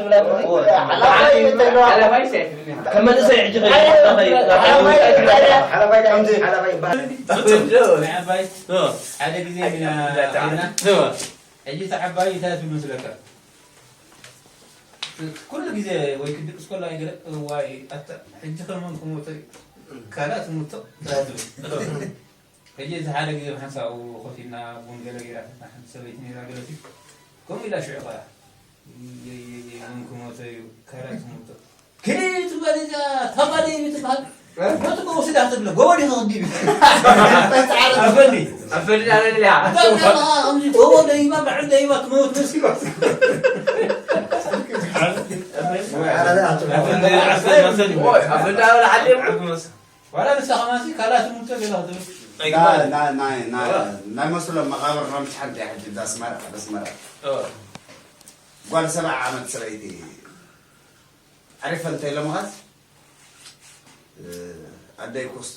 ትብላ። ሓላፋይ እንተለዋ። ሓላፋይ ሰይፍ። ከም መንእሰይ ሕጂ ኸይዱ። ሓላፋይ፣ ሓላፋይ፣ ሓላፋይ፣ ሓላፋይ፣ ሓላፋይ፣ ሓላፋይ፣ ሓላፋይ፣ ሓላፋይ፣ ሓላፋይ፣ ሓላፋይ፣ ሓላፋይ፣ ሓላፋይ፣ ሓላፋይ፣ ሓደ ግዜ ኢና ኸይድና። ሕጂ እታ ዓባይ እንታይ ትብል መስለካ? ኩሉ ግዜ ወይ ክድቅስ ከሎ ኣይገለ፣ እዋይ፣ ኣታ፣ ሕጂ ከመን ክሞቶ እዩ። ካልኣት ትሙቶ ትብል። ሕጂ እቲ ሓደ ግዜ ብሓንሳኡ ኮፍ ኢልና ቡን ገለ ገይራትና ሓንቲ ሰበይቲ ነይራ ገለሲ። ከምኡ ኢላ ሽዑ ኸኣ፣ "የይ፣ የይ፣ የይ፣ መን ክሞቶ እዩ? ካልኣት ትሙቶ። ክዲ ትበል እዚኣ፣ ታባደይ ትበሃል። እ? ሞት እኮ ውስዳ ትብለ፣ ጎቦ ዲኻ ክዲብ?" ኣፈንዲ፣ ኣፈንዲ ኣነ ልያ። እንታይ እዚኣ ኸኣ ከምዚ ጎቦ ደይባ፣ በዓል ደይባ ትመውት መሲሉ። ኣፈንዲ፣ ኣፈንዲ፣ ኣፈንዲ። ወይ፣ ኣፈንዲ ኣበል ዓሊ። ዋላ ንሳ ኸማሲ ካልኣት ትሙቶ ገለ ክትብል። ናይ፣ ናይ፣ ናይ፣ ናይ፣ ናይ መስሎ መቓብር ሮምች ሓንቲ እያ ሕጂ እዛ ኣስመራ፣ ኣብ ኣስመራ። እ። ጓል ሰብዓ ዓመት ሰበይቲ ዓሪፈ እንተ ኢሎምኻስ፣ እ፣ ኣደይ ኮስቶ።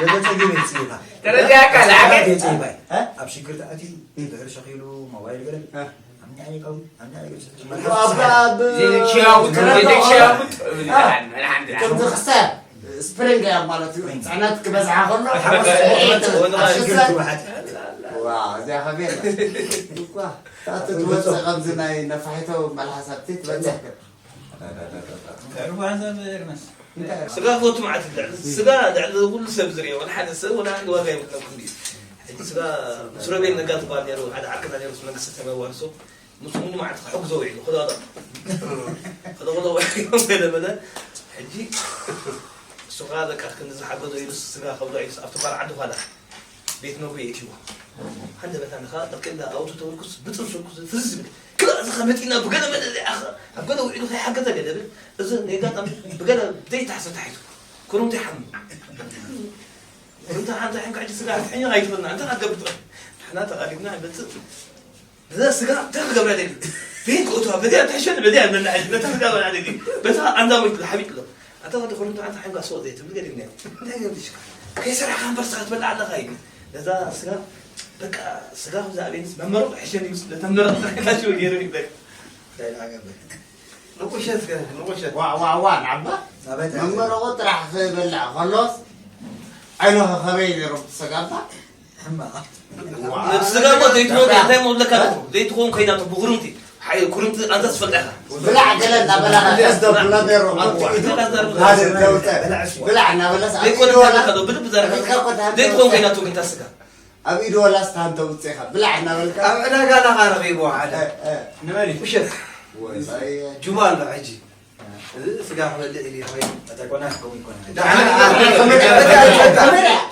ገለ ጸገም የጽይፋ። ተረዲኣካ፣ ዝዓበየ ጸይፋ። እ? ኣብ ሽግር ተኣትዩ፣ ድሕሪ ሸኺሉ ሞባይል ገለ። እ። ኣምኒ ኣይቀው፣ ኣምኒ ኣይገጭ። ኣብ፣ ኣብ፣ ዘይደክሽያሙጥ፣ ዘይደክሽያሙጥ፣ እ። ኣልሓምዱሊላህ። ከምዚ ክሳብ ስፕሪንግ እያ ማለት እዩ። ጽዕነት ክበዝሓ ከሎ፣ ኣብ ሽግር ትውሓጥ። ዋ፣ እዚኣ ከመይ እያ? እኳ፣ ታቱ ትወጽእ ከምዚ ናይ ነፋሒቶ መልሓስ ኣብቲ ትበጽሕ። እንታይ? ስጋ ክፈቱ መዓት ይብላዕ። ስጋ ልዕሊ ኩሉ ሰብ ዝርእዮ፣ ወላ ሓደ ሰብ፣ ወላ ሓንቲ ዋጋ የብሉን ኣብ ክንዲ። ሕጂ ስጋ ምስ ሮቤል ነጋ ዝበሃል ነይሩ፣ ሓደ ዓርክና ነይሩ፣ ምስ መንግስቲ ሰማይ ዋርሶ፣ ምስ ኩሉ መዓት ክሕግዞ ውዒሉ፣ ክዳውዳ። ክዳውዳ ውዒሉ፣ ገለ በለ። ሕጂ እሱ ኸዓ በቃ ክንዲ ዝሓገዞ ኢሉ ስጋ ከብሎ ኢሉ ኣብቲ ኳላ ዓዲ ኳላ። ቤት መግቢ የእትይዎ። ሃንደበት ኣንኻ ጠቅልላ ኣውቶ ተመርኩስ ብጥም ሸኩስ ፍዝዝ ይብል። ክላ እዚ ኸመጢና ብገለ መለ እዚኣ ኸ ኣብ ገለ ውዒሉ ከይሓገዘ ገለ ብል። እዚ ናይ ጋጣሚ ብገለ ዘይተሓሰብ ተሓይዙ። ክሩምቲ ይሓሙ። እንተ ሓንቲ ሓንካ ሕጂ ስጋ ክትሕኛ ኣይትኽእልና። እንተ ክትገብር ትኽእል። ንሕና ተቓሊብና ንመጽእ። ነዛ ስጋ እንታይ ክገብራ ደሊ? ቤት ክእትዋ፣ በዚኣ ትሕሸኒ፣ በዚኣ እብለና ሕጂ። ነታ ስጋ በልዓ ደሊ። በታ ኣንዛ ሞይቱ፣ ሓቢጡ ኣሎ። ኣታ ወዲ ኮሪንቶ፣ ኣንታ ሓንካ ሱቕ ዘይትብል ገዲፍና። እንታይ ገብርሽካ? ከይሰራሕካ እምበር ስጋ ትበልዕ ኣለኻ እዩ። ነዛ ስጋ፣ በቃ፣ ስጋ ከምዛ ኣቤንስ መመረቕ ሕሸኒ ምስ ለተመረቕ ጥራይ ናቸው ገይሩ ይበል። እንታይ ደኣ ገበል? ንቑሸት ከ፣ ንቑሸት። ዋ፣ ዋ፣ ዋ፣ ናባ? ናበይ መመረቑ ጥራሕ ክበልዕ ከሎስ፣ ዓይኑ ከ ከመይ ነይሩ ብሰጋባ? ሕማቕ። ዋ። ነብሲ ስጋ እኮ ዘይትኾን፣ እንታይ እሞ ዝብለካ ኣለኹ? ዘይትኾን ኮይናቶ ብኩርምቲ። ሓይ፣ ኩርምቲ ኣንታ ትፈልጣ ኢኻ። ብላዕ ገለ እናበላኻ ቀስ ደብሎ ነይሩ። ዋ። ብላዕ እናበለስ ኣብ ዘይኮነ ኢዱ ወላ፣ ተብለካ ዶ? ብልብ ዘረጋ። ኢድካ እኮ ተሃንተ ዘይትኾን ውፅእ። ኮይናቶ ግን ታስጋ። ኣብ ኢዱ ወላ ስታሃንተ ውፅእ ኢኻ። ብላዕ እናበልካ። ኣብ ዕዳጋ ናኻ ረኺብዎ ሓደ። እ፣ እ። ንመን እዩ? ውሸት። ወይ። ጁማ ኣሎ ሕጂ። እዚ ስጋ ክበልዕ ኢሉ ይኸይድ። ኣታ ኮና ከምኡ ይኮና። ደሓን፣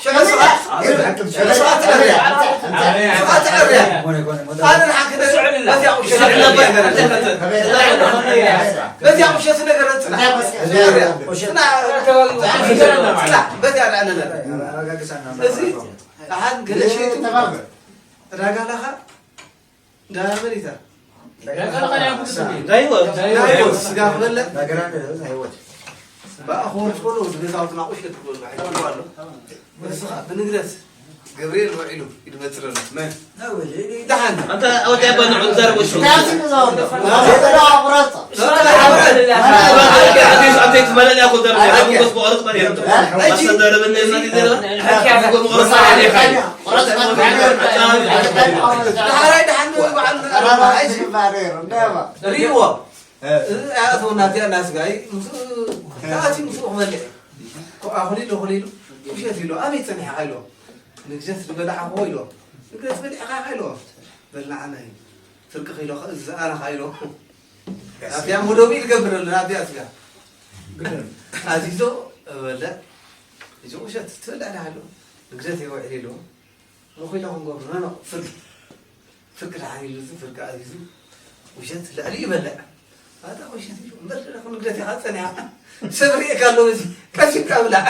ሸቐ ስብዓት፣ ሸቐ ስብዓት ትዕርያ። ስብዓት ትዕርያ። ኮነ፣ ኮነ፣ ሞታ። ኣነ ንሓንቲ ነገር፣ በዚያ ቁሸት ነገር፣ በዚያ ቁሸት ነገር፣ ጽናሕ። ጽናሕ። ጽናሕ። በዚያ ንዕለለ። ኣረጋግሳና። እዚ ደሓን ገለ ሸይጡ ተባብዕ። ዕዳጋ ለኻ እንዳ መን እዩ እታ? ናይ ህይወት። ናይ ህይወት ስጋ ክበልዕ? ናይ ገራገር ናይ ህይወት። በኣ ክወርድ ከሎ ወዲ ገዛውትና ቁሸት ክበልዕ ይፈልጉ ኣሎ። ንስኻ ብንግደት ገብርኤል ውዒሉ ይድመጽ ዘሎ። መን? ደሓን። ኣንታ ወዲ ኣባ ንዑ ትዛረብ ወዲ። ካብዚ ንዛወር። ቁረጽ። ኣንተ ትመለል ያኮ ዘረብ። ኣንተ ትቆርጽ ማለት ነው። ማስተር ዘረብ እና ዘረብ። ቁረጽ። ቁረጽ። ዳሕራይ ደሓን በዓል ኣራባዕይ ዝግባእ ነይሩ፣ እንዳባ። ሪእዎ። እ። እዚ ኣይኣተወና፣ እዚኣ እናስጋይ፣ ምስኡ፣ ተኣትዩ ምስኡ ክበልዕ። ኮ-፣ ኣኹሊሉ፣ ኣኹሊሉ፣ ውሸት ኢሉ፣ ኣበይ ጸኒሕኻ ኢልዎ። ንግደት ዝበላዕኹ ኢልዎ። ንግደት በሊዕኻ ኢኻ ኢልዎ። በላዕና እዩ። ፍርቂ ኺሎ፣ እዚ ኣረኻ ኢልዎ። ኣብዚኣ ሞዶቢ ዝገብር ኣሎ፣ ኣብዚኣ ስጋ። ኣዚዞ፣ በልዕ። እዚ ውሸት ትበልዕ ዲኻ ኢልዎ። ንግደት ይውዕል ኢልዎ። ሞኺላ ክንገብር፣ ኖ፣ ኖ፣ ፍርቂ። ፍርቂ ደሓን ኢሉ፣ እዚ ፍርቂ ኣዚዙ፣ ውሸት ልዕሊ ይበልዕ። ኣታ ውሸት ኢሉ፣ እምበር ደኣ ንግደት ኢኻ ጸኒሓ። ሰብ ርእየካ ኣሎ፣ እዚ ቀስ ኢልካ ብላዕ።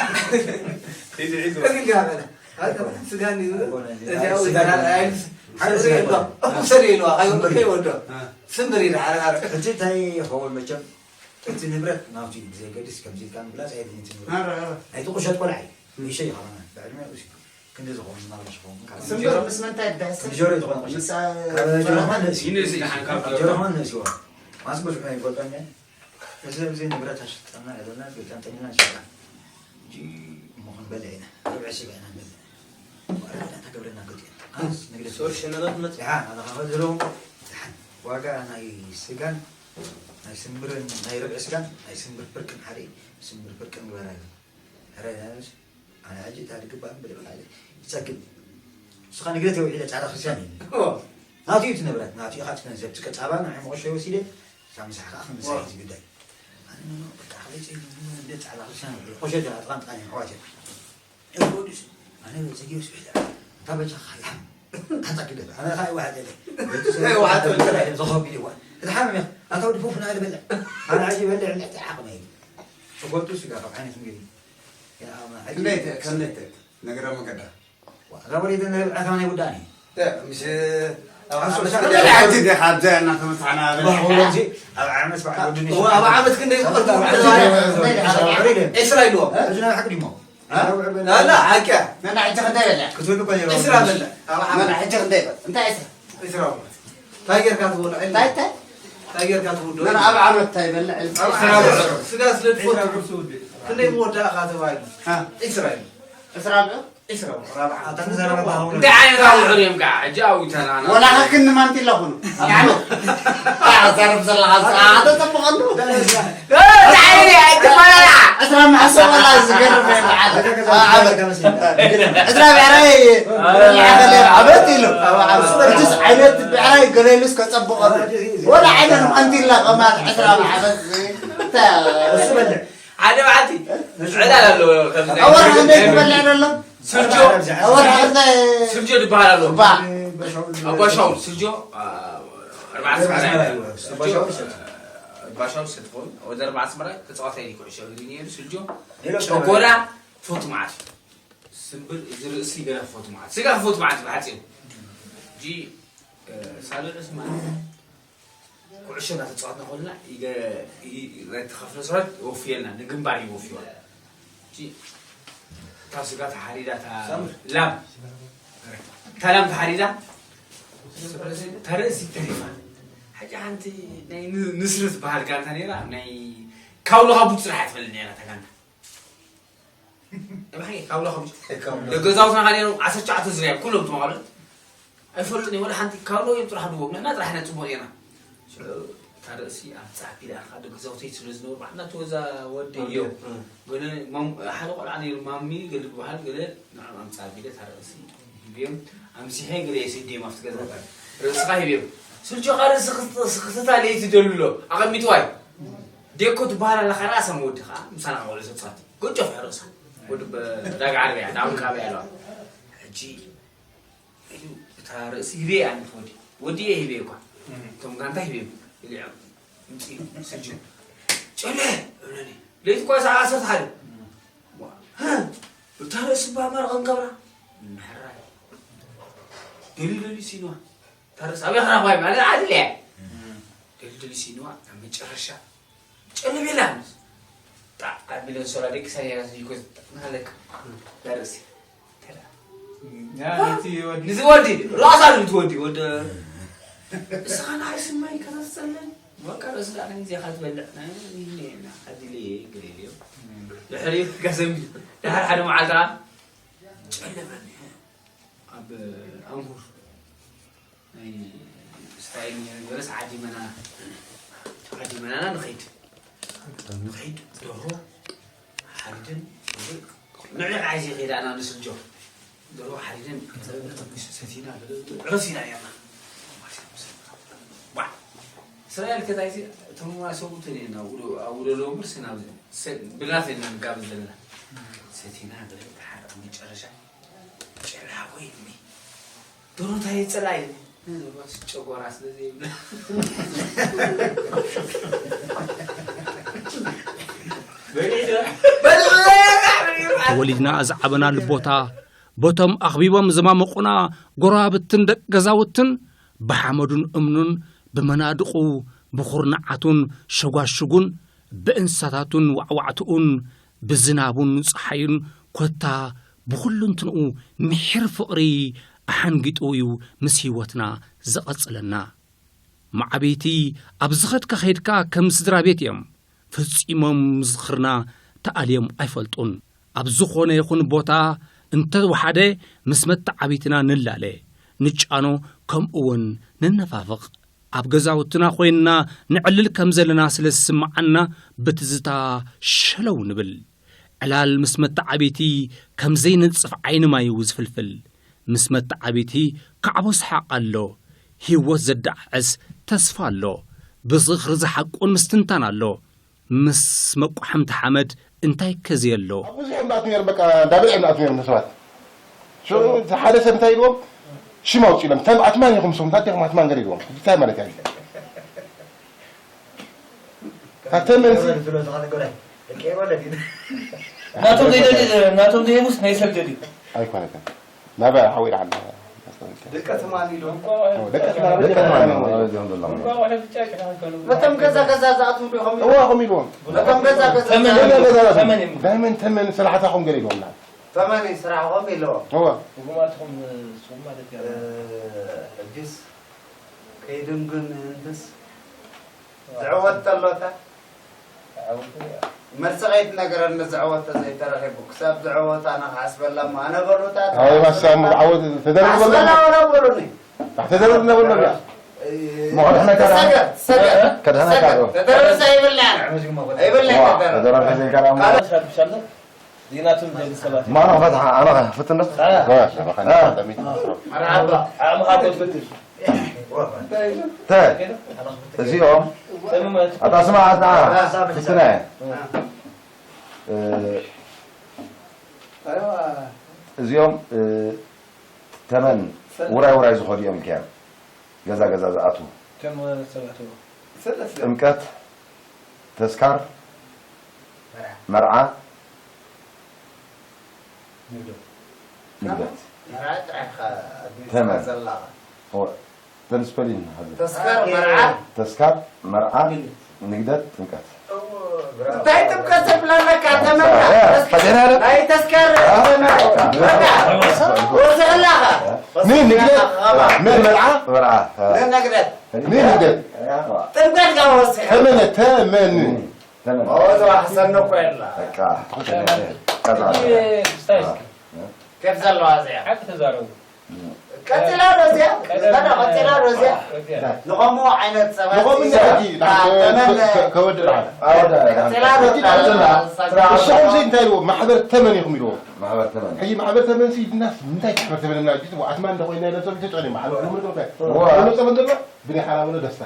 ሒዙ፣ ሒዙ። ቀስ ኢልካ ብላዕ። ኣታ ስጋ እንዲዩ፣ ኣይኮነ፣ እዚ እዚኣ ስጋ ወይ ኣይኮነ። ተራራ ኣይልስ-፣ ሓደ ሰብ ስጋ ርእየ ኣሎ። ኣይኮነ። ኣኹም ሰብ ኢልዋ፣ ካዮም እምበር ከይወዶ። እ። ስምብር ኢሉ፣ ሓደ ሓደ። እቲ እንታይ ይኸውን መቸም፣ እቲ ንብረት ናቱ እዩ፣ ብዘየገድስ ከምዚ ኢልካ ምግላጽ ኣየድልን፣ እቲ ንብረት። ኧረ፣ ኧረ። ናይቲ ቁሸት ቆልዓ እዩ። ንእሽተይ እዩ፣ ከማን ብዕድመ ንእሽተይ። ክንዲ ዝኾኑ፣ ዝናብ ዝኸውን፣ ካብ ስምብር ምስ ምንታይ ይዳየስ? እንጀሮ ዝኾነ ቁሸት። ምስ፣ አ፣ ካብ ጀርመን ንእሲ። ይንእሲ ደሓን ካብ ጀርመን። ጀርመን ንእሲ ይኾን። ማስ ብዙሕ ኣይፈልጦን እየ። እዚ፣ እዚ ንብረት ኣሸጠና ያለና፣ ቤታን ጠሚና ንሸጣ። እንጂ እሞ ክንበልዕ ኢና። ርብዒ ስጋ ኢና ንበልዕ። ዋላ እንታይ ተገብረና ገዲእና። ኣነስ ንግደት ሶር ሸነበት መጽ- ደሓን፣ ኣነ ኸኸ ዝለዎም ደሓን። ዋጋ ናይ ስጋን ናይ ስምብርን፣ ናይ ርብዒ ስጋን ናይ ስምብር ፍርቅን ሓደ እዩ። ስምብር ፍርቅን ግበራ እዩ። ኧረ፣ ኣነ ሕጂ እታ ድግባእ ብልዕ ሓደ ይጸግብ። ንስኻ ንግደት የውዒለ ጻዕዳ ክርስትያን እዩ። ኦ። ናቱ እዩ እቲ ንብረት፣ ናቱ እዩ። ካብ እቲ ገንዘብ፣ እቲ ቀጻባ ንዓይ መቆሸ ወሲደ፣ እታ ምሳሕ ከኣ ክምሳሕ እዩ ዝግዳይ። ኣነ፣ ኖ፣ ኖ፣ በቃ፣ ከመይ ጸይሩ፣ እንደ ጻዕዳ ክርስትያን እዩ። ቆሸት እያ፣ ጥቓን ጥቓን እዮም ኣሕዋት እዮም። የቆዱስ፣ ኣነ በጸጊ ወስዱ ይላል። እታ በጃ ኸዓ ይሓም። ሓንጻ ግደፍ፣ ኣነ ኸዓ ይዋሓጥ የለ። ይዋሓጥ የለ። ዘኸብ ኢልዋ። እቲ ሓመም እያ፣ ኣታ ወዲ ፉፍ፣ ንዓይ ልበልዕ። ኣነ ሕጂ ይበልዕ፣ ልዕቲ ዓቕመ እዩ። ጽጎቱ ስጋ ካብ ዓይነት ምግቢ። ያ፣ ኣማ፣ ሕጂ ክንደይ ተ-፣ ክንደይ ተ-፣ ነገረ መገዳ? ዋ፣ እዛ ወዲት ንብልዓ ከማን ይውዳእኒ። ያ፣ ምሽ፣ ኣብ ዓመት ክንደይ በልዓ ዓዲ ዲኻ ኣብዛ እናተመሳሕና በልዓ? ዋ፣ ወሎምዚ፣ ኣብ ዓመት በዓል ወዲ እዋ፣ ኣብ ዓመት ክንደይ ዝቕርብ? ዒስራ ኢልዎ። እዚ ናይ ሓቂ ድሞ? እ? ላላ፣ ሓቂ እያ። መን ሕጂ ክንደይ በልዓ? ክትብሉ እኮ ነይሩ። ዒስራ በልዓ። ኣብ ዓመት። መን ሕጂ ክንደይ በልዓ? እንታይ ዒስራ? ዒስራ። እንታይ ጌርካ ትበልዖ? እንታይ፣ እንታይ? እንታይ ጌርካ ትውድኦ? መን ኣብ ዓመት እንታይ በልዓ? ኣብ ዓመት። ስጋ ስለ ትፈቱ። ክንደይ መወዳእካ ተባሂሉ? እ? ዒስራ ኢሉ። ዒስራ ኣሎ? ዒስራ፣ ራብዓ። ኣታ ንዘረባ ሃውና። እንታይ ዓይነት ኣውዕር እዮም ከዓ? ሕጂ ኣዊተና፣ ና። ወላ ሃክን ማንቲላ ኩኑ። ኣብ ዓመት። ኣዛርብ ዘለኻ፣ ኣተጠብቐሉ። እንታይ ዓይነት፣ ኣይትፈላለዓ። ዕስራ መሕሰብ ወላ ዝገርም እዩ በዓል። ኣብ ዓመት። ዕስራ ብዕራይ፣ ዓመት ኢሉ። እቲስ ዓይነት ብዕራይ ገለ ኢሉስ ከጸብቐሉ። ወላ ዓይነት ማንቲላ ከማን ዕስራ ብዓመት። እንታይ? እሱ በልዕ። ሓደ መዓልቲ ዕላል ኣለዎ፣ ከምዚ ናይ ኣብ ወርሒ እንደ ትበልዕ ዘሎ? ስርጆ። ኣብ ወርሒ እንደ ስርጆ ዝበሃል ኣሎ። እባ። ኣባ ሻውል ስርጆ፣ አ፣ ኣርባዓ ኣስመራ እዩ። ኣባ ሻውል ስርጆ፣ ኣባ ሻውል ስርጆ፣ ወደ ኣርባዓ ኣስመራ ተጻዋታይ እዩ ኩዕሾ እግሪ ነይሩ። ስርጆ ሌሎች ጨጎራ ፎቶ መዓት። ስምብል እዚ ርእሲ ገለ ክፈቱ ማለት ስጋ ክፈቱ ማለት ብሓፂሩ። እጂ ሳልዑስ ማለት ኩዕሾ እናተፃወትና ከለና ናይቲ ከፍለ ስረት ወፍየልና ንግንባር ይወፍዋ። እታ ስጋ ተሓሪዳ እታ ላም እታ ላም ተሓሪዳ እታ ርእሲ ተሪፋ። ሓቂ ሓንቲ ናይ ንስሪ ዝበሃል ጋንታ ነይራ ናይ ካውሎ ካብ ውጭ ጥራሕ ትፈልጥ ነይራ እታ ጋንታ። እባይ ካብ ላኸም ካብ ላኸም። ደገዛውትና ካሊኦም ዓሰርተ ትሽዓተ ዝርያ ኩሎም ተማሃሮት ኣይፈልጡን እዮም። ወላ ሓንቲ ካብ ላኸም ጥራሕ ድዎም ንሕና ጥራሕ ኢና ጽቡቕ ኢና። እታ ርእሲ ኣብ ጻፊ ደኣ ካብ ደገዛውተይ ስለ ዝነበሩ ባዕልና እቲ ወዛ ወዲ ወዲ፣ እዮም። እም። ገለ ማም-፣ ሓደ ቆልዓ ነይሩ ማሚ ገለ ዝበሃል ገለ ንዕኦም ኣብ ጻፊ ደ እታ ርእሲ ሂብዮም ኣምሲሐ ገለ የሰድዮም ኣብቲ ገዛ። ርእስኻ ሂብዮም። ስልጆኻ ርእሲ ክስተ-፣ ክስተታ ለይቲ ደልሎ ኣቐሚጥዋይ። ዴኮ ትበሃል ኣለኻ ራእሳ መወዲ ኸዓ ምሳና ቆልዑ ሰብጻት ጎጆ ፍሕርሳ ወዲ ዳጋ ዓረብያ ዳውን ካበያ ኣለዋ። ሕጂ ኢሉ እታ ርእሲ ሂበ ኣንት ወዲ ወዲ እየ ሂበ እኳ እቶም ጋንታ ሂበ ኢሉ ምጽኡ ስጁ ጨለ እብለኒ ለይቲ እኳ ሰዓ ዓሰርተ ሓደ እታ ርእሲ ባማር ቐንቀብራ ምሕራይ ደሊ ደሊ ሲንዋ እታ ርእሲ ኣበይ ክረኽባ ማለት ዓድል እያ። ደሊ ደሊ ሲንዋ ኣብ መጨረሻ ጨልም ኢላ ምስ ጣዕ ኣቢለን ሶላ ደቂ ሳያ ይኮ ናለክ ዳርሲ ተላ ያ እቲ ወዲ ንዚ ወዲ ራሳ ንዚ ወዲ ወደ እስኻ ናይ ስማይ ከተጸለን በቃ ርእሲ ዳዕና ጊዜ ካትበልዕ ናይ ይህኔና ኣዲለ ገሌልዮ ድሕሪ ከሰሚ ድሕሪ ሓደ መዓልታ ጨለመኒ ኣብ ኣምሁር ናይ ስታይል ነይሩ ገለስ ዓዲመና ዓዲመናና ንኸይድ ንኸይድ ደርሆ ሓሪደን ንዕዕ ዓይዚ ኸይዳና ንስልጆ ደርሆ ሓሪደን ሰቲና ዕረስ ኢና ነርና እስራኤል ከታይዚ እቶም ሰብኡትን ኢና ኣብ ውደሎ እምበር ስናብ ብላፍ ኢና ንጋብዝ ዘለና ሰቲና ገለ ድሓር ኣብ መጨረሻ ጨላ ወይ እኒ ዶሮታ የጸላ እዩ ጨጓራ ስለ ዘይብለ ተወሊድና ዝዓበናሉ ቦታ ቦቶም ኣኽቢቦም ዝማመቑና ጎረባብትን ደቂ ገዛውትን ብሓመዱን እምኑን ብመናድቑ ብኹርናዓቱን ሸጓሽጉን ብእንስሳታቱን ዋዕዋዕትኡን ብዝናቡን ጸሓዩን ኮታ ብኹልንትንኡ ምሒር ፍቕሪ ኣሓንጊጡ እዩ ምስ ህይወትና ዘቐጽለና። መዓብይቲ ኣብ ዝኸድካ ኸይድካ ከም ስድራ ቤት እዮም። ፈጺሞም ዝኽርና ተኣልዮም ኣይፈልጡን። ኣብ ዝኾነ ይኹን ቦታ እንተወሓደ ምስ መተዓቢትና ንላለ፣ ንጫኖ ከምኡውን ንነፋፍቕ። ኣብ ገዛውትና ኮይንና ነዕልል ከም ዘለና ስለ ዝስምዓና ብትዝታ ሸለው ንብል። ዕላል ምስ መተዓቢቲ ከም ዘይነጽፍ ዓይኒ ማይ እዩ ዝፍልፍል። ምስ መተዓቢቲ ካዕቦ ሰሓቕ ኣሎ። ህይወት ዘደዓዕስ ተስፋ ኣሎ። ብዝኽሪ ዝሓቁን ምስትንታን ኣሎ። ምስ መቋሕምቲ ሓመድ እንታይ ከዚ ኣሎ? ኣብ ብዙሕ እምነት ነይሩ በቃ እንዳበልዐ እምነት ነይሩ ሰባት ሽዑ ሓደ ሰብ እንታይ ኢልዎም ሽም ኣውፅእሎም እንታይ ኣትማን ኢኹም ስም እንታይ ኢኹም ኣትማን ገለ ኢልዎም እንታይ ማለት እዩ ኣተ መልሲ ናቶም ዘይደሊ ናቶም ዘይብስ ናይ ሰብ ደሊ ኣይኮነትን ናበ ሓዊ ኢልሓና ደቀ ትማል ኢሎም ደቀ ትማል ደቀ ትማል እዮም እዚኦም ዘለዉ ነቶም ገዛ ገዛ ዝኣትዉ ዶ ኸም እዋ ኸም ኢልዎም ነቶም ገዛ ገዛ ተመን ተመን ዳይመን ተመን ስራሕታኹም ገለ ኢልዎም ና ተመን እዩ ስራሕኹም ኢልዎም እዋ ጉማትኹም ስኹም ማለት እዩ ሕጅስ ከይድምግም እንትስ ዝዕወት ተሎታ መልሲ ከይትነገረኒ ዝዕወት ተዘይተረኺቡ ክሳብ ዝዕወት ኣነ ክሓስበላ እሞ ኣነ በሉታ ኣይ ማሳ እሞ ዓወት ተደረገ በሎ ኣስበላ ወላ በሉኒ ኣሕ ተደረገ በሎ እሞ ከድሕነካ ደኣ ትሰገር ትሰገር ከድሕነካ ትሰገር ዶ ተደረሰ ኣይብላን ኣይብላን ዋ ተደረሰ ተደረሰ ዘይከዳ እሞ ካልእ ሻርፕ ሻርፕ ዲናቱን ደሊ ሰባት ማኖ ፈትሓ ኣነ ፍትነት አ። ዋ ሸበኻ አ። ተሚት መርሓባ ዓቕምኻ ተትፍትን ተ እዚኦም ኣታ ስማ ኣታ ፍትነ እ፣ እዚኦም እ፣ ተመን ውራይ ውራይ ዝኾዱ እዮም ኢልካዮም ገዛ ገዛ ዝኣትዉ ከም ሰባት ጥምቀት ተስካር መርዓ ንግዶ ንግደት። መርዓ ጥራሕ ኢኻ ኣድሚፅካ ተመን። ዘለኻ። እወ፣ ተን ስፐሊን ሓዘ። ተስካር መርዓ ተስካር፣ መርዓ፣ ንግደት፣ ጥምቀት። እንታይ ጥምቀት ዘብላናካ ተመና ፈቴና ዶ? ናይ ተስካር ተመና በቃ ወስኽላኻ ምን ንግደት? ምን መርዓ? መርዓ። ንነግደት ምን ንግደት? ጥምቀት ጋር ወስኸ ተመነ፣ ተመን። ተመን። ኦዞ ኣሕሰን እኮ የላ በቃ። ቀዝዓ። ከፍ ዘለዋ እዚኣ ሓቂ ተዛረቡ ቀፂላ ዶ እዚኣ ቀፂላ ዶ እዚኣ ንኸምኡ ዓይነት ሰባት ንኸምኡ ይዛረብ። ሕጂ ተመን ከወድዓ ቀፂላ ዶ ሕጂ ዳዕዘና ንስኹም ሲ እንታይ ኢልዎ ማሕበር ተመን ኢኹም ኢልዎ ማሕበር ተመን። ሕጂ ማሕበር ተመን ሲ እናስ ምንታይ ትሕበር ተመን ኢና ጅት ኣትማ እንደኾይና ኢለ ሰብ ተጨኒ ማሕበር ግምር ግምር እዋ። ወሎ ተመን ዘሎ ብናይ ሓራ ወሎ ደስታ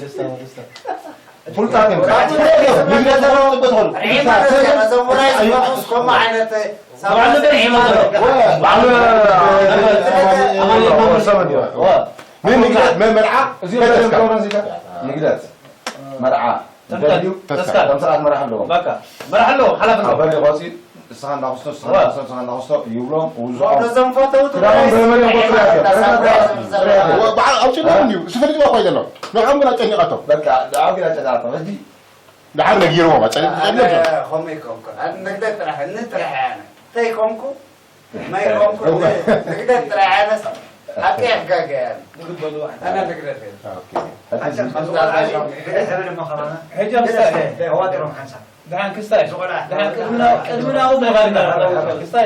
ደስታ ደስታ ፉልጣት እዮም። ከምኡ ዓይነት ሰባት ንግደት መመርዓ ንግደት መርዓ መርዓ ኣለዎም። መርዓ ኣለዎም ሓላፍነት በሊ ቆፂ ንስኻ እንዳኽስቶ ንስኻ እንዳኽስቶ ይብሎም። ነዞም ፈተውቱ ክዳኖም ብመን ይቆፅሩ እዮም። በዓል ኣውፅእ ለምን እዩ ዝፈልጥ እኳ ይዘሎ ንዕኦም ግን ኣጨኒቐቶም በቃ ኣብጌራ ጨዳቶም ሕጂ ድሓር ነጊርዎም ኣጨኒቕ ከምኡ ይኮንኩ ንግደት ጥራሕ ንጥራሕ ያነ እንታይ ኮንኩ ማይ ኮንኩ ንግደት ጥራሕ ያነስ ሓቂ ያጋገ ያነ ኣነ ንግደት ሕጂ ኣምሳሌ ኣዋጢሮም ሓንሳብ ደሓን ክስታይ ደሓን ቅድሚ ናብኡ ምኻድ ክስታይ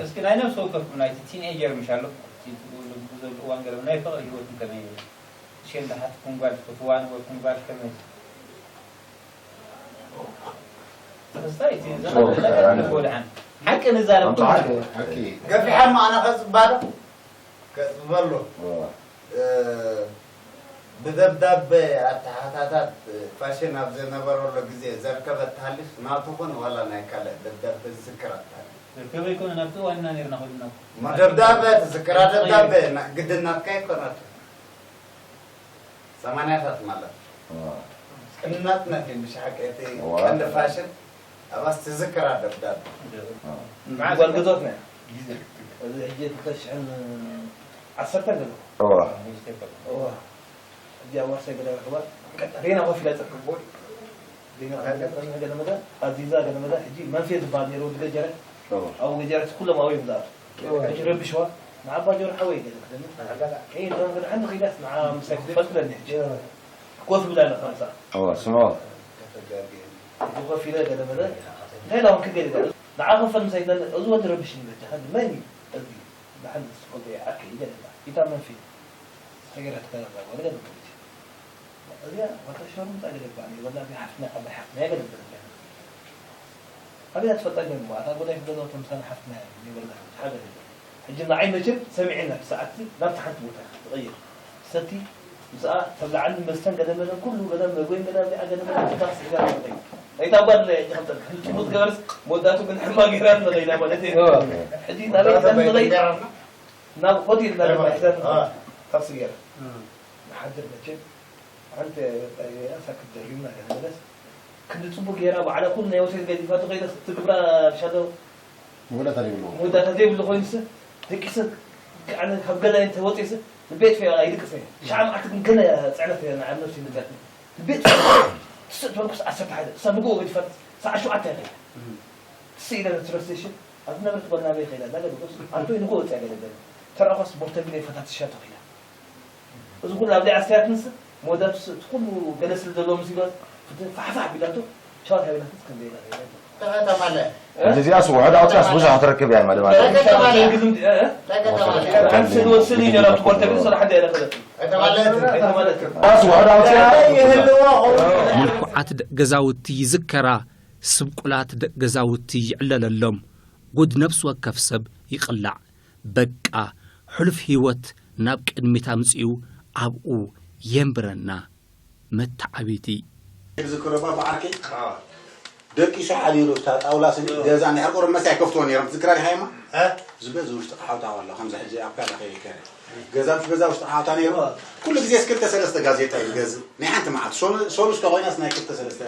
እስኪ ናይ ነፍሲ ወከፍኩም ናይቲ ቲንኤጀር ምሽ ኣሎ እቲ ትብሉ ዘለኹ እዋን ገለ ናይ ፍቕሪ ህይወትኩም ከመይ እዩ ሸን ዝሓትኩም ጓል ትፈትዋ ነበርኩም ጓል ከመይ ክስታይ እቲ ዘኸፍለ ንጎድሓን ሓቂ ንዛረብ ገፊሓ ማዕና ከፅባዶ ከፅበሎ ብደብዳበ ኣተሓታታት ፋሽን ኣብ ዝነበረሉ ግዜ ዘርከበት ትሃልሽ ናቱ ኹን ዋላ ናይ ካልእ ደብዳበ ዝዝክር ኣትሃልሽ ዝርከበ ይኮነ ናብቲ ዋና ነርና ኹልና ደብዳበ ትዝክራ ደብዳበ ግድን ናትካ ይኮናት ሰማንያታት ማለት እናትነት እዩ ብሻሓቂ እቲ ቀንዲ ፋሽን ኣባስ ትዝክራ ደብዳበ ጓል ገዞት ነያ እዚ ሕጂ ክልተ ሽሕን ዓሰርተን ገለ እዋ እዋ እዚኣ ዋርሳይ ገለ ረኽባ ሬና ኮፍ ኢላ ፀርክቦ ሬና ኮፍ ኢላ ፀርክቦ ገለ መዳ ኣዚዛ ገለ መዳ ሕጂ መንፌ ዝበሃል ነይሩ ወዲ ገጀረ ኣብኡ ገጀረ ኩሎም ኣብኡ እዮም ዝኣቱ ሕጂ ረብሽዋ ንዓባ ጆር ሓወይ ገለ ክደምፅ ከይድ ዶ ገለ ሓንቲ ኺዳስ ንዓ ምሳይ ክትፈልጥለኒ ሕጂ ኮፍ ብላ ኣለኻ ምሳ እዋ ስምዖ ኮፍ ኢለ ገለ መለ እንታይ ኢላ እውን ክገል ኢላ ንዓ ክፈል ምሳይ ትለኒ እዚ ወዲ ረብሽኒ በጃኻ መን እዩ እዚ ብሓንቲ ስቆ ዓርከይ ገለ ኢላ ኢታ መንፊ ሰገራት ከረባ ወለ ገለ እዚኣ ወታ ሸርሙጣ ገለ ባኒ ወላ እዚኣ ሓፍትና ዓባይ ሓፍትና ገለ ገለ ኣበይ ትፈልጣ ገለ እታ ጎዳይ ክገዛው ተምሳና ሓፍትና ይበላ ሓደ ሕጂ ንዓይ መቸም ሰሚዐና ብሰዓትቲ ናብቲ ሓንቲ ቦታ ክትቕይር ሰቲ ምስኣ ተብልዓኒ መስተን ገለ መለ ኩሉ ገለ መግበይን ገለ ኣብዚኣ ገለ መለ ቦታ ስዒዳ ትቕይር ናይታ ጓል ሕጂ ከምጠልካ ጽቡቅ ገበርስ መወዳቱ ግን ሕማ ገይራ ንኸይዳ ማለት እዩ ሕጂ ናበይ ሒዛ ንኸይድ ናብ ሆቴል ናበይ ሒዛ ንኸይድ ታክሲ ገይራ ንሓድር መቸም ሓንቲ ሳክት ደሪብና ገለ መለስ ክንዲ ጽቡቅ ገይራ ባዕላ ኩሉ ናይ ወሴት ገዲፋቶ ከይዳ ትግብራ ሻዶ መወዳእታ ዘይብሉ መወዳእታ ዘይብሉ ኮይኑስ ደቂሰ ኣነ ካብ ገዛይ እንተ ወፂእስ ንቤት ፈያ ይድቅሰ ሻዓ መዓልቲ ግን ገለ ፅዕነት እያ ንዓብ ነብሲ ይምፀኒ ንቤት ፈያ ትስእ ተበልኩስ ዓሰርተ ሓደ እሳ ንግኡ ገዲፋት ሰዓ ሸውዓተ እያ ከይዳ ትስእ ኢለ ትረስቴሽን ኣብ ዝነበረት ጓል ናበይ ከይዳ እናገደጎስ ኣንቶ ንግኡ ወፅያ ገለ ገለ ተረኣኳስ ቦርተቢለ ፈታትሻ ተኺላ እዚ ኩሉ ኣብ ዘይዓስተያት ንስ መወዳቱ እቲ ኩሉ ገለ ስለ ዘለዎ ምስ ይጓዝ ፍትህ ፋሕፋሕ ቢላቶ ሻወር ሃቢላቶ ከም ዘይላ ተኸተማለ እዚ እዚኣስ ውሕድ ኣውፅኣስ ብዙሕ ትረክብ እያ ማለት ማለት እዩ። ተኸተማለ ተኸተማለ ስኒ ወስኒ ጀራ ትቆርተ ግን ስራሕ እንደ ያለ ፈለጥ ተኸተማለ ማለት ኣስ ውሕድ ኣውፅኣ ይህልዎ ኸው ምልኩዓት ደቂ ገዛውቲ ይዝከራ፣ ስብቁላት ደቂ ገዛውቲ ይዕለለሎም። ጉድ ነፍሲ ወከፍ ሰብ ይቕላዕ። በቃ፣ ሕሉፍ ህይወት ናብ ቅድሚት ኣምጺኡ ኣብኡ የንብረና። መተዓቢቲ። ክዝክሮ እባ ብዓርከይ ደቂሱ ሓዲሩ እታ ጣውላ ስኒ ገዛ እንድሕር ቁሩብ መስተ ኣይከፍትዎ ነይሮም ትዝክራ ዲኻ የማ ዝበ እዚ ውሽጢ ሓውታ ዋላ ከምዚ ሕጂ ኣብ ካልእ ከይከረ ገዛ ምስ ገዛ ውሽጢ ሓውታ ነይሩ ኩሉ ግዜ ክልተ ሰለስተ ጋዜጣ እዩ ዝገዝእ ናይ ሓንቲ መዓልቲ ሶሉ- ሶሉስተ ኮይናስ ናይ ክልተ ሰለስተ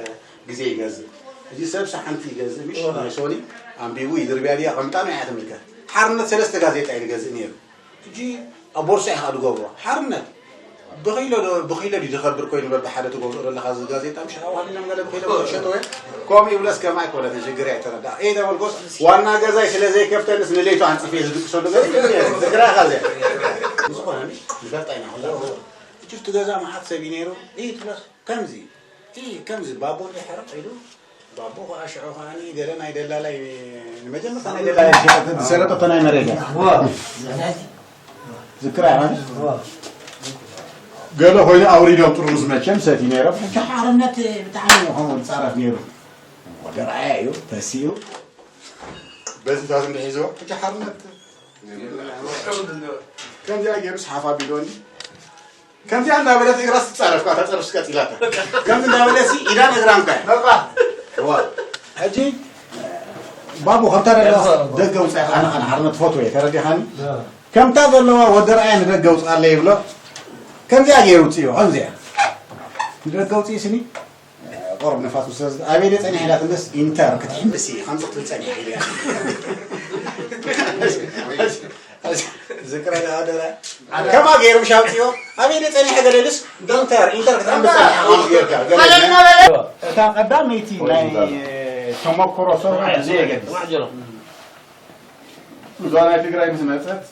ግዜ ይገዝእ እዚ ሰብሲ ሓንቲ ይገዝእ ምሽ ናይ ሶኒ ኣንቢቡ ይድርብያ ድያ ከምጣኑ እያ ትምልከት። ሓርነት ሰለስተ ጋዜጣ እዩ ዝገዝእ ነይሩ። ሕጂ ኣብ ቦርሳ ኢኻ ትገብሮ። ሓርነት ብኺሎ ዶ ብኺሎ ድዩ ዝኸብር ኮይኑ በብሓደ ትገብሮ ዘለኻ እዚ ጋዜጣ ምሽ ኣብሃልና ገለ ብኺሎ ሸጠወ። ከምኡ ይብለስ ከማይ ኮነ ሽግር ኣይተረዳ። እይ ተበልኮስ ዋና ገዛይ ስለ ዘይከፍተንስ ንለይቱ ኣንጽፍ ዝድቅሰሉ ገለ ዝግራኻ ዘ ዝኾነ ንፈልጣ ኢና። ሕጂ እቲ ገዛ መዓት ሰብ እዩ ነይሩ። እይ ትብለስ ከምዚ እይ ከምዚ ባቦ ሕርቕ ኢሉ ባቦ ከዓ ሽዑ ከዓኒ ገለ ናይ ደላላይ ንመጀመርታ ናይ ደላላይ ዝሸጠት ዝሰረጠቶ ናይ መሬት እያ። ዝክራ ይኾን? ገለ ኮይኑ ኣውሪዶም ጥርሙዝ መቸም ሰቲ ነይሮም። ሕጂ ሓርነት ብጣዕሚ እዩ ከምኡ ዝፃረፍ ነይሩ። ወደ ረኣያ እዩ ተሲኡ። በዚ ታቱ እንድሒዝዎ ሕጂ ሓርነት ከምዚኣ ገይሩ ስሓፍ ኣቢልወኒ። ከምዚኣ እንዳበለት እግራ ስትጻረፍ እኳ ተጸርፍ ቀጺላታ። ከምዚ እንዳበለ ሲ ኢዳን እግራን እኳ እዋ። ሕጂ ባቡ ከምታ ዘለዋ ደገ ውጻኢ ኣነ ኣነ ሓርነት ትፈትዎ እየ ተረዲኻኒ። ከምታ ዘለዋ ወዲ ረኣያ ንደገ ውጻእ ኣለ ይብሎ። ከምዚኣ ገይሩ ውጽእዮ ከምዚኣ ንደገ ውጽኢ ስኒ ቁሩብ ንፋስ ምስ ወሰደ ኣበይ ድየ ጸኒሐ ኢላ ትምለስ ኢንተር ክትሕምብስ እየ ከምዚ ክትብል ጸኒሐ ኢሉ እያ። ዝክረ ደረ ከማ ገይሩ ምሽ ኣውፅዮ ኣበይ ድየ ጸኒሐ ገለ ኢሉስ ኢንተር ኢንተር ክትሕምብስ ጸኒሐ ማለት ጌርካ ገለ እታ ቀዳመይቲ ናይ ተመክሮ ሰብ ዘይገድስ እዛ ናይ ትግራይ ምስ መፀት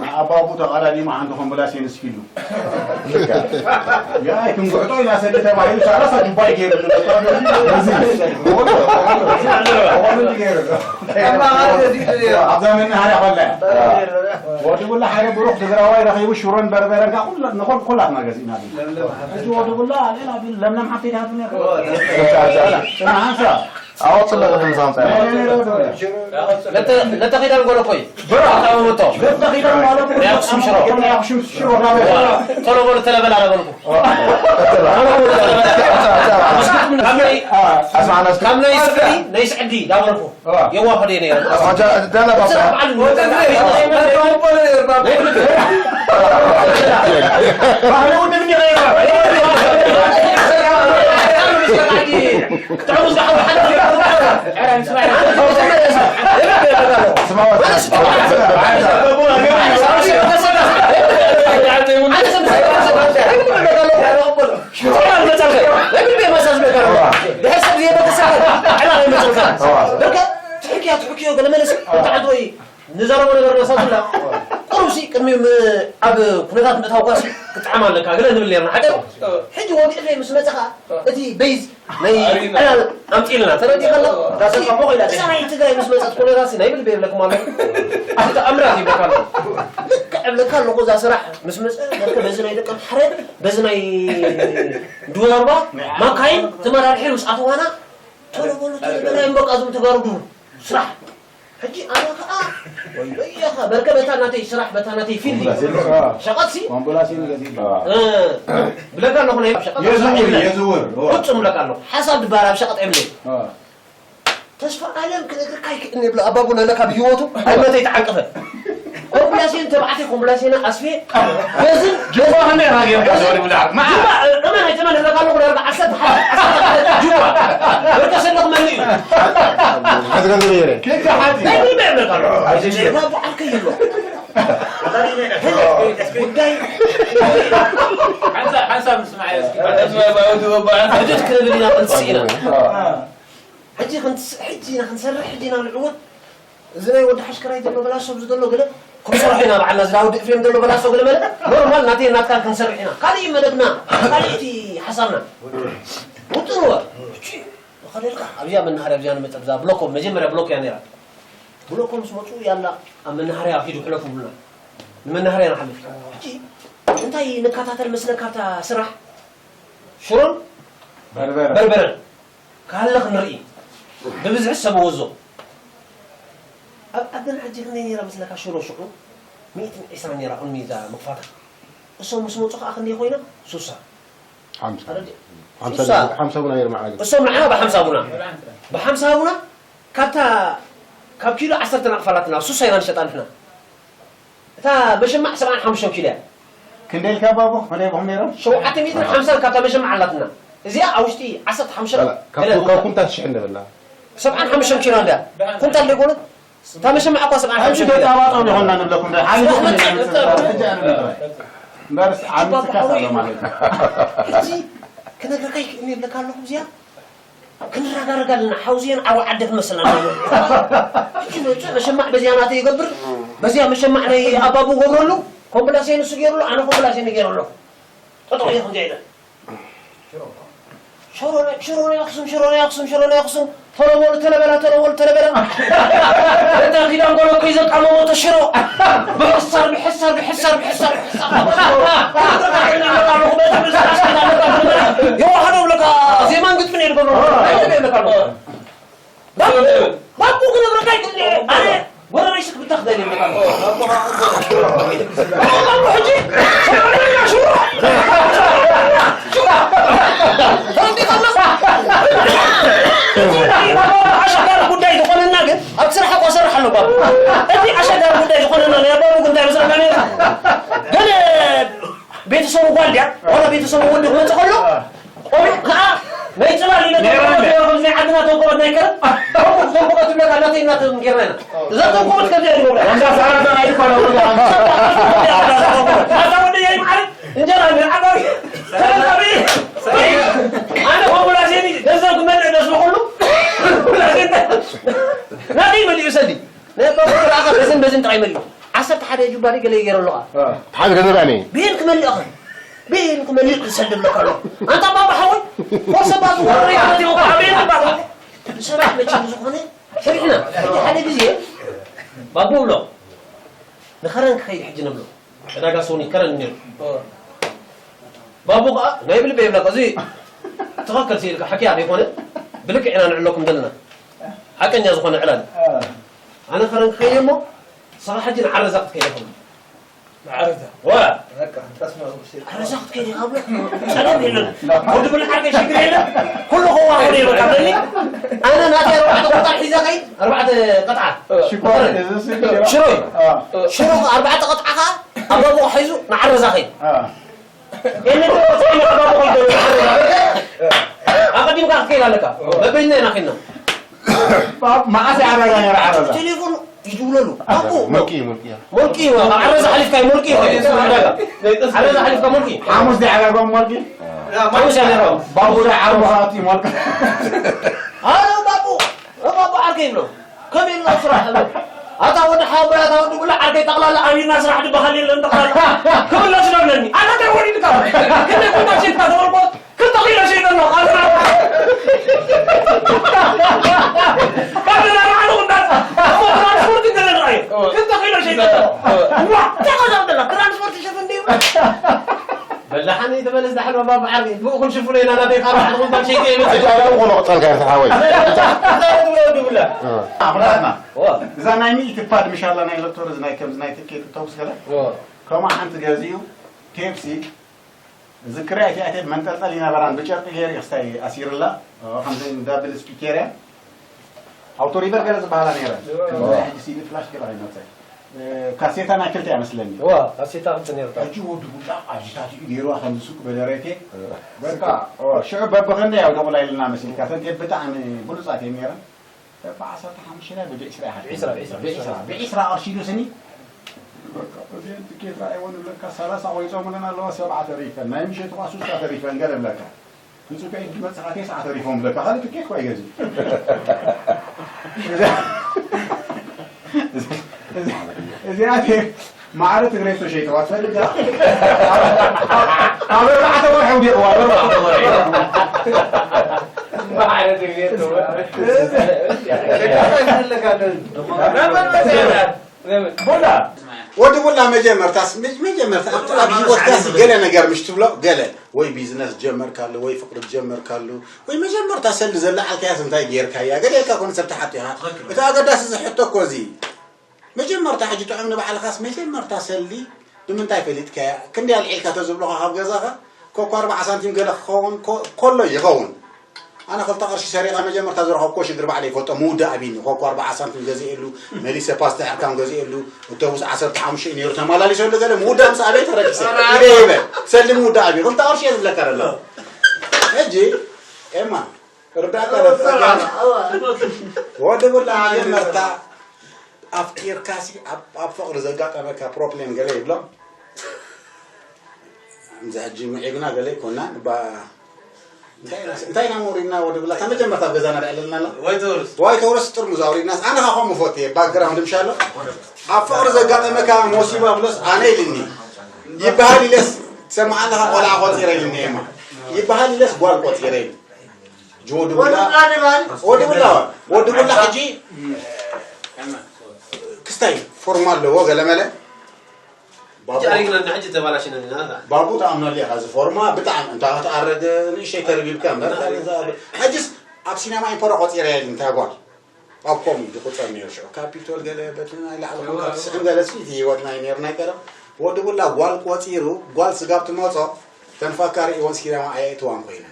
ንኣባቡ ተቓዳዲሙ ሓንቲ ኮምብላሴን እስኪሉ ያ ኣይክንጉዕጦ ኢና ሰዲ ተባሂሉ ሳላሳ ጁባይ ገይሩ ኣብዛ መናሃርያ ከላ ወዲ ቡላ ሓደ ብሩኽ ትግራዋይ ረኺቡ ሽሮን በርበረን ንኹላትና ገዚእና ሕጂ ወዲ ቡላ ኣሌና ለምለም ሓፍተይ ትሃቱ ነርካ ስማ ሓንሳ ኣወፅለቅትን ሳምፃ ነተ ኺዳን ጎለኮይ ኣታወመቶ ናይ ኣክሱም ሽሮ ቶሎ በሉ ተለበላ ነበልኩ ካብ ናይ ስዕዲ ናይ ስዕዲ ዳበልኩ የዋህ ደ ነይረ ድሕር ሰብ ዘይበተሰብ ዕላል ኣይመፅልካ በቃ ትሕክያ ትሕክዮ ገለ መለስ ተዓንተ ወይ ንዛረቦ ነገር ነሳቱላ ቁሩብሲ ቅድሚ ኣብ ኩነታት ምእታውኳሲ ክትጥዓም ኣለካ ገለ ንብል ነርና ሓደ ሕጂ ወግዒ ምስ መፅኻ እቲ በይዝ ናይ ዕላል ኣምፂልና ተረዲኻ ኣሎ እዛ ናይ ትግራይ ምስ መፀት ኩነታት ናይ ብል የብለኩም ኣሎ እቲ ኣምራት ይብለካ ኣሎ ልክዕ እብለካ ኣለኹ እዛ ስራሕ ምስ መፀ በዚ ናይ ደቂ ኣምሓረ በዚ ናይ ድወርባ ማካይን ተመራርሒ ምስ ኣተዋና ቶሎ በሉ ቶሎ በሉ እምበቃ እዞም ተጋሩ ድሩ ስራሕ ሕጂ ኣነ ከዓ ወይለያኻ በርከ በታ ናተይ ስራሕ በታ ናተይ ፊልድ ሸቐጥሲ ብለካ ኣለኹ ናይ ሸቐጥ የዝውር የዝውር ፍጹም ብለካ ኣለኹ ሓሳብ ድባር ኣብ ሸቐጥ የብለይ ተስፋ ኣለም ክነግርካ ይክእልኒ ይብሎ ኣባቡና ነካ ብህይወቱ ኣይመተ ይተዓንቀፈ ኮምብላሴን ተባዕተይ ኮምብላሴና ኣስፌ በዝን ጅማ ክንደይ ራጌርካ ዘወሪ ብላዕ መዓ እመን ኣይተመን ህረካ ኣለኹ ዳርጋ ዓሰርተ ሓደ ጅማ በርከ ሰለኽ መን እዩ ሓዝገንዘብ የረ ኬካ ሓቲ ናይ ምን በዕመት ኣሎ ጀርባ በዓል ከይሎ ጉዳይ ሓንሳብ ሓንሳብ ንስማዕ እስኪ ሕደት ክነብል ኢና ክንስእ ኢና ሕጂ ክንስ- ሕጂ ኢና ክንሰርሕ ሕጂ ኢና ንዕወት እዚ ናይ ወዲ ሓሽከራይ ዘሎ በላሶ ኣብዚ ዘሎ ገለ ክንሰርሖ ኢና በዓልና እዚ ናይ ወዲ ኤፍሬም ዘሎ በላሶ ገለ መለ ኖርማል ናተይ ናትካን ክንሰርሕ ኢና ካሊእ መደብና ካሊእ እቲ ሓሳብና ውጥንዎ ሕጂ ከደልካ ኣብዚኣ መናሃርያ ኣብዚኣ ንመፀ ብዛ ብሎኮ መጀመርያ ብሎክ እያ ነይራ ብሎኮ ምስ መፁ ያላ ኣብ መናሃርያ ኪዱ ሕለፉ ብሉና ንመናሃርያ ንሓልፍ ሕጂ እንታይ ንከታተል መስለካ ኣብታ ስራሕ ሽሮን በርበረን ክሃልኽ ንርኢ ብብዝሒ ሰብ ወዞ ኣብ ዓድና ሕጂ ክንደይ ነይራ መስለካ ሽሮ ሽዑ ሚእትን ዕስራን ነይራ ቁንሚ እዛ መኽፋታ እሶም ምስ መፁ ከዓ ክንደይ ኮይና ሱሳ ሓምሳ ቡና ነይሩ መዓልቲ እሶም ንዓና ብሓምሳ ቡና ብሓምሳ ቡና ካብታ ካብ ኪሎ ዓሰርተ ናቕፋላትና ሱሳ ኢና ንሸጣ ንሕና እታ መሸማዕ ሰብዓን ሓሙሽተን ኪሎ እያ። ክንደይ ኢልካ ባቦ? ክንደይ ኢኹም ነይሮም? ሸውዓተ ሚእትን ሓምሳን ካብታ መሸማዕ ኣላትና። እዚኣ ኣብ ውሽጢ ዓሰርተ ሓሙሽተ ካብ ኩንታት ሽሕ እንደበላ። ሰብዓን ሓሙሽተን ኪሎ እንድያ። ኩንታል ደይኮነት? እታ መሸማዕ እኳ ሰብዓን ሓሙሽተን ኪሎ። ገጣባጦ ይኾንና ንብለኩም ዶ? ሓሊፉ እምበርስ ዓሚፅካስ ኣሎ ማለት እዩ። ሕጂ ክነግረካ ይክእል እየ ይብለካ ኣለኹ። እዚኣ ክንረጋረግ ኣለና። ሓውዜን ዓው ዓደ ክመስል ኣለዎ። ሕጂ መፅእ መሸማዕ በዚያ ናተይ ይገብር፣ በዚያ መሸማዕ ናይ ኣባቡ ገብረሉ፣ ኮምፕላሴን እሱ ገይሩሉ፣ ኣነ ኮምፕላሴን ገይረሉ። ጠጠው ኢለ ከምዚኣ ኢለ። ሽሮ ናይ፣ ሽሮ ናይ ኣኽሱም፣ ሽሮ ናይ ኣኽሱም፣ ሽሮ ናይ ኣኽሱም። ተለበሉ፣ ተለበላ፣ ተለበሉ፣ ተለበላ። እንዳ ኪዳን ጎሎ እኮ ይዘቃመሞ ተሽሮ። ብሕሳር፣ ብሕሳር፣ ብሕሳር፣ ብሕሳር፣ ብሕሳር። የዋህዶ ብለካ ዜማን ግጥምን እየ ዝገብሮ። ኣይደለ ይብለካ ኣለኹ። ባቡ፣ ባቡ ክነግረካ ይክእል እየ። ኣነ ጎረቤት ስክ ብታኽ ደልየ ይብለካ ኣለኹ። ባቡ ሕጂ፣ ሽሮ፣ ሽሮ፣ ሽሮ። ኣሸጋሪ ጉዳይ ዝኾነና ግን ኣብቲ ስራሕ እኮ ሰርሕ ኣሎ ባቡ። እቲ ኣሸጋሪ ጉዳይ ዝኾነና ናይ ባቡ ግን እንታይ መስለካ ነይሩ? ገለ ቤተሰቡ ጓል ድያ? ዋላ ቤተሰቡ ወዲ ክመፅእ ከሎ ቆልዑ ከዓ ናይ ፅላል ኢለ ነይራ ተንኮበት እንደ። ነይራ፣ ከምዚ ናይ ዓድና ተንኮበት ናይ ከረን ተንኮ-፣ ተንኮበት ትብለካ እናተይ እናተን ጌርና ኢና። እዛ ተንኮበት ከምዚኣ ይገብራ። ወንዛ ሳራታ ናይ ድኳን ወንዛ። ኣታ ወደይ ኣይምዓል እንጀራ ንዓባቢ ተረካቢ። ኣነ ኮምፕላሴኒ ገንዘብ ክመልእ ደስ በኩሉ። ናተይ መሊኡ ሰዲ። ናይ ኣባቡ ክረኣኻ በዝን በዝን ጥራይ መሊኡ። ዓሰርተ ሓደ ጁባሊ ገለ ይገይረ ኣለኻ። ሓደ ገንዘብ ኣነ። ብየን ክመልእ ኸ? ብየን ክመልእ ክሰደለካ ኣሎ። ኣንታ ኣባቡ ሓወይ፣ ኮርሰ ባቱ ወረደ ይመት ይወቃ፣ ብየን ባቱ። ብሰባት መቸም ዝኾነ ሰሪሕና። ሕጂ ሓደ ግዜ ባቡ ብሎ፣ ንኸረን ክኸይድ ሕጂ ንብሎ። ዕዳጋ ሶኒ ከረን ነይሩ። ባቡ ኸዓ ናይ ብልበ ይብለካ፣ እዚ ትኸክል ሲልካ ሓኪያ ዘይኮነ፣ ብልክዕ ኢና ንዕለኩም ዘለና። ሓቀኛ ዝኾነ ዕላል። ኣነ ከረን ክኸይድ እሞ፣ ንስኻ ሕጂ ንዓረዛ ክትከይድ ኢኻ። ንዓረዛ? ዋ! በቃ፣ ተስማሙ፣ እሺ። ዓረዛ ክትከይድ ኢኻ ብሎ፣ ጸገም የለን። ወዲ ብልዓርከ ሽግር የለን። ኩሉ ከዋህዶ ይበቃ፣ በሊ። ኣነ ናተይ ኣርባዕተ ቁጣር ሒዘ ከይድ፣ ኣርባዕተ ቅጥዓ። ሽኮር፣ እዚ ስል ሽሮ። ሽሮይ። አ። ሽሮ ኣርባዕተ ቅጥዓ ኸዓ፣ ኣባቡ ሒዙ ንዓረዛ ከይድ። አ። የለ፣ ተወሰነ ኣባቡ ከይድ፣ ንዓረዛ። ኣቐዲምካ ክትከይድ ኣለካ። በበይንና ኢና ኸይድና። ባ-፣ መዓስ ይዓረጋ ነይራ ዓረዛ? ቴሌፎን ይድውለሉ። ኣቦ፣ ሙልቂ፣ ሙልቂ። ሙልቂ፣ ዓረዛ ሓሊፍካ ሙልቂ፣ ዓረዛ ሓሊፍካ ሙልቂ። ሓሙስ ዶ ይዓረጋ ሙልቂ? ሓሙስ እያ ነይራ። ባቡ ዶ ዓርቡ ሃብቲ ሙልቂ? ኣረ ባቡ፣ ባቡ ዓርከይ ብሎ። ከመይ ኢልና ስራሕ ኣሎ? ኣታ ወዲ ሓወቦይ፣ ኣታ ወዲ ጉላ ዓርከይ፣ ጠቕላላ ኣቢልና ስራሕ ዝበሃል የለን፣ ጠቕላላ ክምለስ ዶ ኣለኒ? ኣታ እንታይ ወሪድካ? ክንደይ ኩንታል ሸይጥካ ተበልኮ? ክልተ ኪሎ ሸይጠ ኣሎ፣ ኣብ ስራሕ። ካብ ገዛ ንዓኹም እንዳጻ፣ እሞ ትራንስፖርት ገለ ንዓዩ። ክልተ ኪሎ ሸይጠ ኣሎ። ዋ፣ እንታይ ገዛ እንደላ? ትራንስፖርት ይሸፍን ድዩ? በላሓኒ ተመለስ ዳሕን ባባ ዓርቢ። ብኡ ክንሽፍኖ ኢና፣ ናተይ ካብ ኣርባዕተ ኩንታል ሸይጠ እየ መጽእ። እዛ ደው ኾኖ ቀጸልካ ኢኻ ሓወይ። እንታይ ትብሎ ድብላ? እ። ኣኽላትና። ዋ። እዛ ናይ ሚእቲ ፓድ ምሻላ ናይ ሎተሪ፣ ናይ ከምዚ ናይ ትኬት ተውስ ገለ። ዋ። ከምኡ ሓንቲ ገዚኡ፣ ፔፕሲ፣ ዝክርያ እቲኣ ቴፕ መንጠልጠል ይነበራን ብጨርቂ ገይሩ እዩ ክስታይ ኣሲርላ። ኦ፣ ከምዚ ዳብል ስፒኬር እያ። ኣውቶ ሪቨር ገለ ዝበሃላ ነይረን። እዋ። ከምዚ ናይ ሕጂ ሲዲ ፍላሽ ገለ ኣይመጸን። እ፣ ካሴታ ናይ ክልተ እያ መስለኒ። እዋ፣ ካሴታ ክልተ ነይሩ። ሕጂ ወዲ ቡላ ኣብዚታት እዩ ገይሩዋ ከምዚ ሱቅ በለ ሬቴ። እዋ። በቃ፣ ኦ፣ ሽዑ በብኸንደይ ያው ደቑላ ኢልና መሲልካ። እተን ቴፕ ብጣዕሚ ብሉጻት እየን ነይረን። በብዓሰርተ ሓሙሽተ ላይ ብዕስራ ኢኻ ብዕስራ፣ ብዕስራ፣ ብዕስራ፣ ብዕስራ ቅርሺ ኢሉ ስኒ። በቃ፣ እዚአን ትኬት ረኣይወን እብለካ፣ ሰላሳ ቆይጾምለን ኣለዋ፣ ሰብዓ ተሪፈን። ናይ ምሸት እኳ ሱሳ ተሪፈን ገለ እብለካ። ንጹህ ከይድ መጽኻ፣ ቴስዓ ተሪፎም እብለካ። ካልእ ትኬት እኳ ኣይገዝእ። እዚኣ፣ እዚኣ፣ እዚኣ ቴፕ ማዕረ ትግሬ ዝተሸይጠዋ ትፈልጥ ዲኻ? ኣብ ኣርባዕተ ወርሒ ኣውዲቕዋ፣ ኣብ ኣርባዕተ ወርሒ። ማዕረ ትግሬ ዝተዋ። ቡላ። ወዲ ቡላ መጀመርታስ፣ መጀመርታ ኣብ፣ ኣብ ህይወትካስ ገለ ነገር ምሽ ትብሎ፣ ገለ ወይ ቢዝነስ ጀመርካሉ፣ ወይ ፍቅሪ ጀመርካሉ፣ ወይ መጀመርታ ሰልዲ ዘለዓልካያስ እንታይ ጌርካያ? ገለ ኢልካ ኮነ ሰብ ትሓቶ ኢኻ። እቲ ኣገዳሲ እዚ ሕቶ እኮ እዚ። መጀመርታ ሕጂ ጥዑም ንባዕልኻስ መጀመርታ ሰልዲ ብምንታይ ፈሊጥካያ? ክንደይ ኣልዒልካ ተዝብሎኻ ካብ ገዛኻ ኮኮ ኣርባዓ ሳንቲም ገለ ክኸውን ኮ-፣ ኮሎ ይኸውን። ኣነ ክልተ ቅርሺ ሰሪቐ መጀመርታ ዝረኸብኩዎ ሽግር ባዕለይ ይፈልጦ። ምውዳእ ኣቢኒ ኮኮ ኣርባዓ ሳንቲም ገዚኤሉ፣ መሊሰ ፓስታ ሕርካም ገዚኤሉ፣ ኣውቶቡስ ዓሰርተ ሓሙሽተ እዩ ነይሩ ተመላሊሰሉ ገለ ምውዳእ ምስ ኣበይ ተረኪሰ። ኢደ ይበል። ሰልዲ ምውዳእ ኣቢኒ። ክልተ ቅርሺ እየ ዝብለካ ዘሎ። ሕጂ ኤማ እርዳታ ለጸጋ ወዲ ቡላ መጀመርታ ኣፍቂርካሲ ኣብ ኣብ ፍቕሪ ዘጋጠመካ ፕሮብሌም ገለ ይብሎም። እንዛ ሕጂ ምዒግና ገለ ይኮናን ባ እንታይ ኢና- እንታይ ኢና መውሪድና ወዲ ቡላ እታ መጀመርታ ኣብ ገዛና ደዕለልና ኣላ። ወይ ተውርስ ዋይ ተውረስ ጥርሙዝ ኣውሪድናስ ኣነ ኻ ከምኡ ፈትየ ባክግራውንድ ምሻሎ ኣብ ፍቕሪ ዘጋጠመካ ሞሲባ ብሎስ ኣነ ኢልኒ ይበሃል ኢለስ ትሰምዓ ኣለኻ ቆልዓ ቆፂረ ኢልኒ ኤማ ይበሃል ኢለስ ጓል ቆፂረ ኢልኒ ጅወዲ ወዲ ቡላ ቡላ ዶ ይበሃል? ወዲ ቡላ ወዲ ቡላ ሕጂ ክስታይ ፎርማ ኣለዎ ገለመለ ባቡ ሕጂ ኣሪግና ሕጂ ተባላሽና ኢና ባቡ ተኣምነሉ ኢኻ እዚ ፎርማ ብጣዕሚ እንታ ክትኣረግ ንእሸይ ተርቢብካ እምበር እንታይ ነዛ ሕጅስ ኣብ ሲነማ ኢምፖሮ ቆፂረ እያ ኢሉ እንታይ ጓል ኣብ ኮም ዝቁፀር ነይሩ ሽዑ ካፒቶል ገለ በቲ ናይ ላዕሊ ኮንካ ትስዕም ገለ ስኢት ህይወት ናይ ነይሩ ናይ ቀደም ወዲ ቡላ ጓል ቆፂሩ ጓል ስጋብ ትመፆ ተንፋካሪ እወን ሲነማ ኣየእትዋን ኮይነን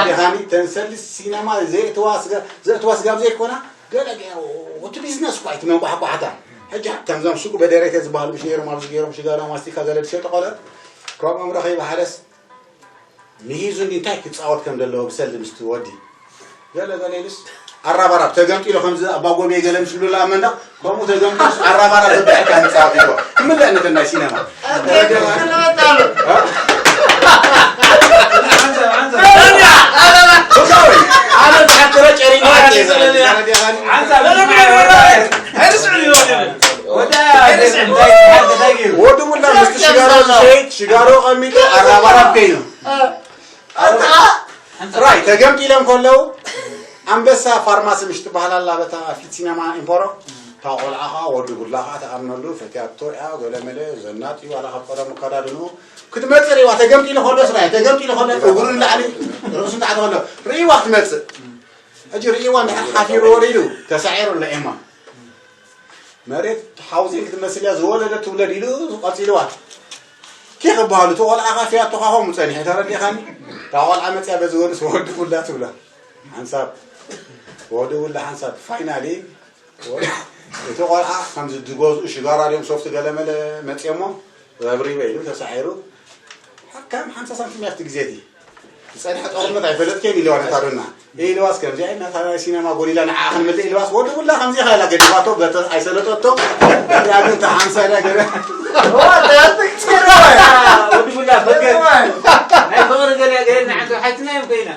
ዲኻኒ ተንሰሊ ሲነማ ዘእትዋ ስጋ ዘእትዋ ስጋብ ዘይኮና ገለ ገ- እቲ ቢዝነስ እኳ እቲ መንቋሕቋሕታ ሕጂ ከምዞም ሽጉ በደረተ ዝበሃሉ ምሽ ነይሮም ኣብዚ ገይሮም ሽጋራ ማስቲካ ገለ ዝሸጡ ቆልዑት ከምኦም ረኺቡ ሓደስ ምሂዙ እንዲ እንታይ ክፃወት ከም ዘለዎ ብሰልዲ ምስቲ ወዲ ገለ ገለ ኢሉስ ኣራባራብ ተገምጢሉ ከምዚ ኣባ ጎቤ ገለ ምስ ብሉላ ኣብ መንደቕ ከምኡ ተገምጢሉስ ኣራባራብ ዘብሐካ ምፃወት ይዎ ክምለእ ነተን ናይ ሲነማ ወዲ ሙላ ምስቲ ሽጋሮ ዝሸይጥ ሽጋሮ ቀሚጡ ኣራባራብ ከይኑ ጥራይ ተገምጢሎም ከለዉ ኣንበሳ ፋርማሲ ምሽ ትበሃል ኣላ በታ ፊት ሲነማ ኢምፖሮ እታ ቆልዓ ከዓ ወዲ ቡላ ከዓ ተኣምነሉ ፈትያቶ እያ ገለመለ ዘናጥ እዩ ዋላ ካብ ቀደሙ ኣከዳድንኡ ክትመፅእ ሪእዋ ተገምጢሉ ከሎ ስራይ ተገምጢሉ ከሎ እግሩ ንላዕሊ ርእሱ ንታሕቲ ከሎ ሪእዋ ክትመፅእ ሕጂ ሪእዋ እንድሕር ሓፊሩ ወሪዱ ተሳዒሩ ኣሎ ኤማ መሬት ሓውዜን ክትመስል እያ ዝወለደት ትውለድ ኢሉ ቀፂልዋ ኬ ክበሃሉ እቲ ቆልዓ ካፊያቶ ካኸሙ ፀኒሐ ተረዲኻኒ እታ ቆልዓ መፅያ በዚ ወንስ ወዲ ውላ ትብላ ሓንሳብ ወዲ ውላ ሓንሳብ ፋይናሊ እቲ ቆልዓ ከምዚ ዝገዝኡ ሽጋራ ድዮም ሶፍቲ ገለመለ መፅዮሞ ረብሪበ ኢሉ ተሳዒሩ ከም ሓምሳ ሳንቲም ያፍቲ ግዜ እቲ ዝፀንሐ ጦርነት ኣይፈለጥከን ኢለዋ ነታ ዶና ኢልዋስ ከምዚኣ ኢልና እታ ናይ ሲነማ ጎሊላ ንዓ ክንምልእ ኢልዋስ ወዲ ኩላ ከምዚ ኢኻ ኢላ ገዲፋቶ በተ ኣይሰለጠቶ ዳግም ተሓምሳ ኢላ ገለ ወዲ ኩላ ፈገር ናይ ፍቕሪ ገለ ገለ ንዓንተ ሓይትና እዮም ኮይና